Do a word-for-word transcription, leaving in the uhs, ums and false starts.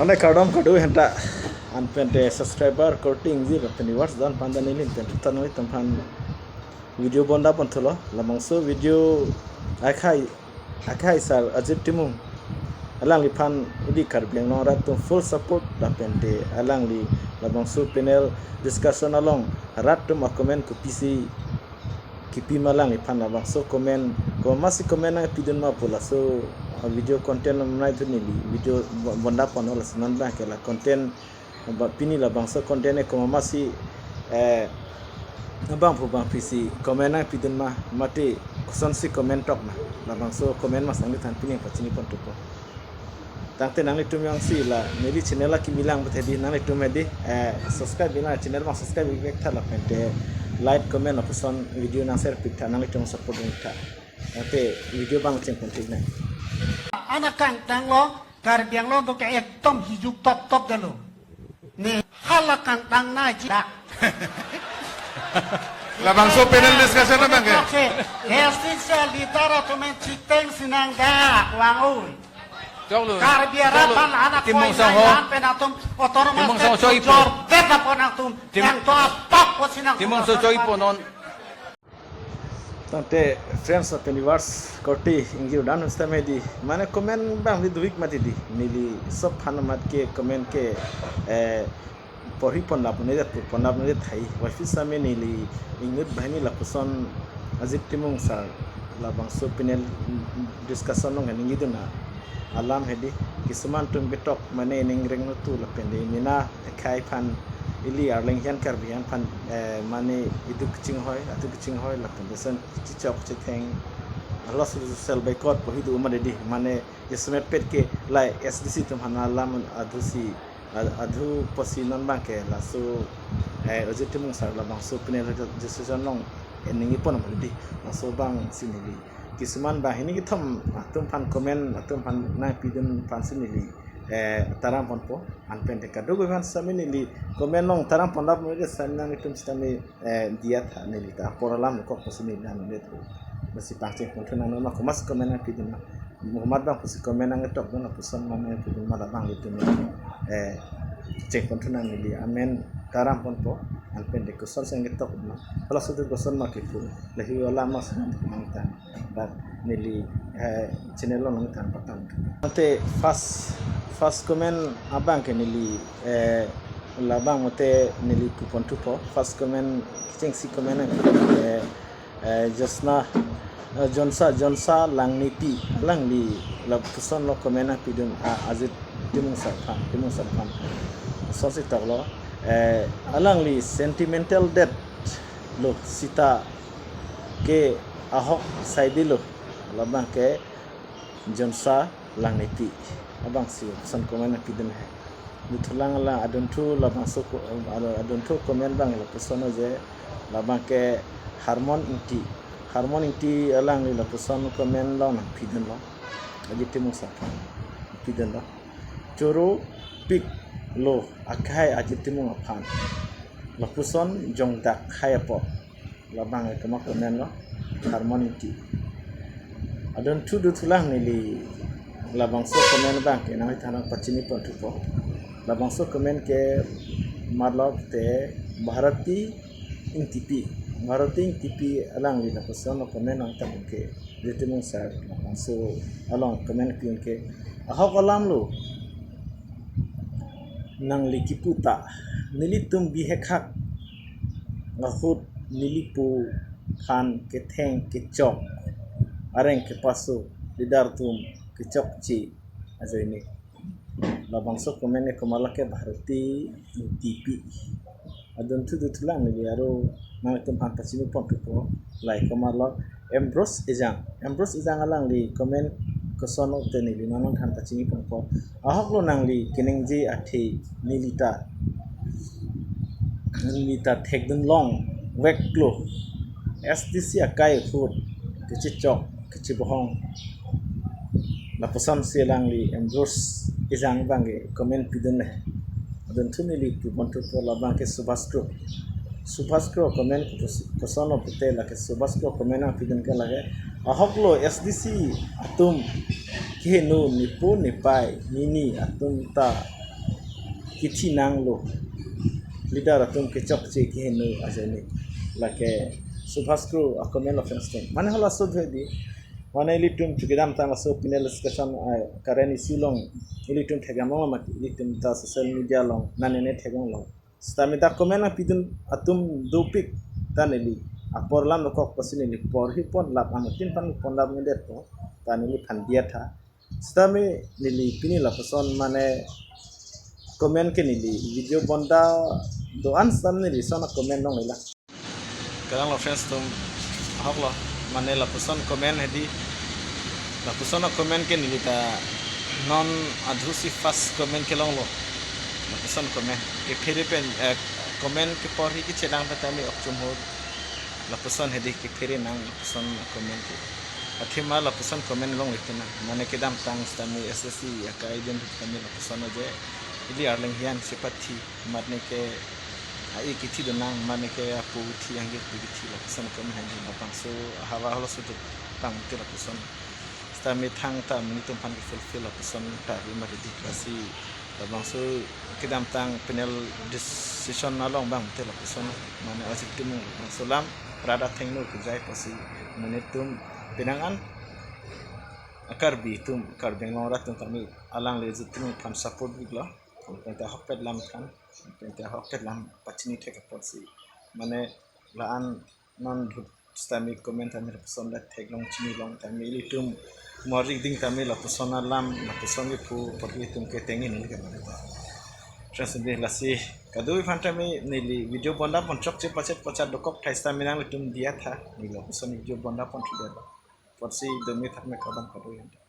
Ane kardom kado henta anpen te subscriber korte ingjir lapen viewers dan panda neli pen tutan neli tamphan video bonda pon thulo. Labangso video akhai akhai sar Ajit Timung alangliphan ili Karbi Anglong arat atum full support lapen te alangli labangso panel discussion along rat atum a-comment kopisi kipi ma alangliphan labangso comment, komatsi comment nangpidun ma pu laso, ah, video content namnai thu neli video bo-, bonda pon laso non bang ke la content ba pini labangso content e komatsi, eh, bang pu bang pisi comment nangpidun ma mate kosonsi comment tok ma labangso comment ma sang nangthan pini pachini pon thupo. Tangte nanglitum jongsi la neli channel akimi lang bete di nanglitum hedi, eh, subscribe bina channel bang subscribe bibek tha lapen te like comment lapuson video nang share pik tha nanglitum support pik tha. Tangte video bang cheng pon thik nang. Anak kangtang lo, Karbi Anglong do ke ekdom hijuk top top dalo. Ne hala kangtang na ji dak. Labangso panel discussion na bang ke? Esi se litara tumen chiteng sinang dak wang oi. Choklo. Karbi arat, choklo. Pan anak Timung koi Songho. Nang pen atum otonomas Timung Songho state choi po. Jor beta pon atum. Tim-, yang to apak po sinang Timung Songho choi po non. Tangte friends lapen viewers korte ingjir dan hustam hedi. Mane comment bang di duik mati di. Neli sob phan amat ke comment ke, eh, porhi pon lap nedet pur pon lap nedet hai. Wifi same neli ingut banghini lapuson Ajit Timung sar labangso panel discussion along ningje dun alam hedi. Kisuman atum ketok mane ning reng no tu lapen de mina ekhai phan ili arleng hian Karbi hian phan, eh, mane idu kachinghoi, atu kachinghoi lapen desen chichok chitheng alos sel baikot pohi du uma dedi mane ismet pet ke lai S D C atum hana lam adhusi, a-, adhu posi non bang ke laso, eh, Ajit Timung sar labangso panel discussion along, eh, ningje pon ma dedi laso bang si neli. Kisuman banghini kethom atum phan comment atum phan nangpidun phan si neli, eh, taram ponpo. Anpen te kadokave phan same neli comment along taram pon lap neli same nanglitum sitame, eh, diya tha neli ta apor alam kok pusi neli nang neli thu. Basi pangcheng pon thu nang ma komat comment nangpidun ma. Muhammad bang pusi comment nangtok dun lapuson ma nangpidun ma labang litum. Eh, cheng pon thu nang neli amen taram ponpo. Anpen te kosonsi nangtok ma. Kalau sudah koson ma kipu. Lahi alam ma sang nang ta. Dak neli, eh, channel along nangthan patang. Ante first, first comment abang ke neli, eh, labang mate neli pu pon thupo. First comment kechengsi comment, eh, eh, Josna, eh, Jonsa, Jonsa Langnepi alangli lapuson lo comment nangpidun, ah, Ajit Timung sar phan, Timung sar phan. Sosi toklo, eh, alangli sentimental det lo sita ke ahok saidelo labang ke Jonsa Langnepi abang si son comment nangpidun he. Duthulang la adunthu labangso ko-, adu-, adunthu comment bang lapuson je labang ke Harmon Ingti. Harmon Ingti alangli lapuson comment along nangpidun lo. Ajit Timung sar phan pidun lo. Choro pik lo akhai Ajit Timung aphan. Lapuson jongdak hai apot. Labang ke comment lo Harmon Ingti. Adunthu duthulang neli labangso comment bang ke nangthan nangpachini pon thupo. Labangso comment ke marlok te Bharati Ingtipi. Bharati Ingtipi alangli lapuson lo comment nangthan ke Ajit Timung sar labangso along comment pin ke ahok alam lo. Nangli kipu ta nelitum bihek hak ahut neli pu phan ketheng kechok areng kepaso leader atum kechokche ajoine. Labangso comment ke komat lo ke Bharati Ingtipi. Adunthu duthulang neli aro nangtum phan pachini pon thupo. Lai komat lo Ambrose Ejang. Ambrose Ejang alangli comment koson te neli nangthan pachini ponpo. Ahok lo nangli keningje athe neli ta, neli ta thekdun longvek lo. S D C akai ahut kechechok kechebohong. Lapuson si alangli Ambrose Ejang bang ke comment pidun le. Adunthu neli pu pon thupo labang ke Subhash Kro. Subhash Kro comment kos-, koson lo pute lake Subhash Kro comment nangpidun ke lake ahok lo S D C atum keheno nepo nepai nini atum ta kithi nanglo. Leader atum kechokche kehingno ajoine. Lake Subhas Kro a-comment lo friends atum. Mane halaso hedi. Mane ilitum chukidam tang laso panel discussion, ah, current issue along ilitum thekdam long mati, ilitum ta social media along nane ne thekdam long. Sitame ta comment nangpidun atum dopik ta neli apor lam dokok pusi neli porhi pon lap anuttin pan pon lap ngedet po ta neliphan diya tha. Sitame neli pini lapuson mane comment ke neli video bonda do-an sitame neli lason a-comment longlelang. Kadang lo friends atum, ahok lo, mane lapuson comment hedi, lapuson a-comment ke neli ta non adhusi first comment kelong lo. Lapuson comment kephere pen, eh, comment ke porhi kechelang ta tame ok chumhur. Lapuson hedi kephere nang lapuson comment ke. Akhema lapuson comment longle tha na. Mane kedamtang sitame S S C akai din sitame lapuson aje. Ili arleng hian sepathi. Mane ke a-e kithi do nang, mane ke apo kithi, angkir pu kithi lapuson comment hedi, labangso ahavar halaso do tang te lapuson. Sitame thangta monit atum aphan ke fulfill lapuson ta ri mati di, lasi labangso kedamtang panel discussion along abang te lapuson, mane ajik timung labangso alam rat athengno kejai pusi monit atum penang an a-Karbi atum, Karbi Anglong arat atum tame alangle jut timung aphan support biklo. Penta ahokpet lam than, penta ahokpet lam pachini thek apotsi. Mane la-an non dhut sitame comment tame lapuson la theklong chinilong tame ilitum morik ding tame lapuson alam, lapuson kepho apot ilitum ketengin neli kemari ta. Friends, neli lasi kadokave aphan tame neli video bonda pon chokche pachet pachat dokok thai sitame nanglitum diya tha, neli lapuson video bonda pon thudet. Apotsi dome thakme kardom kadokave aphan.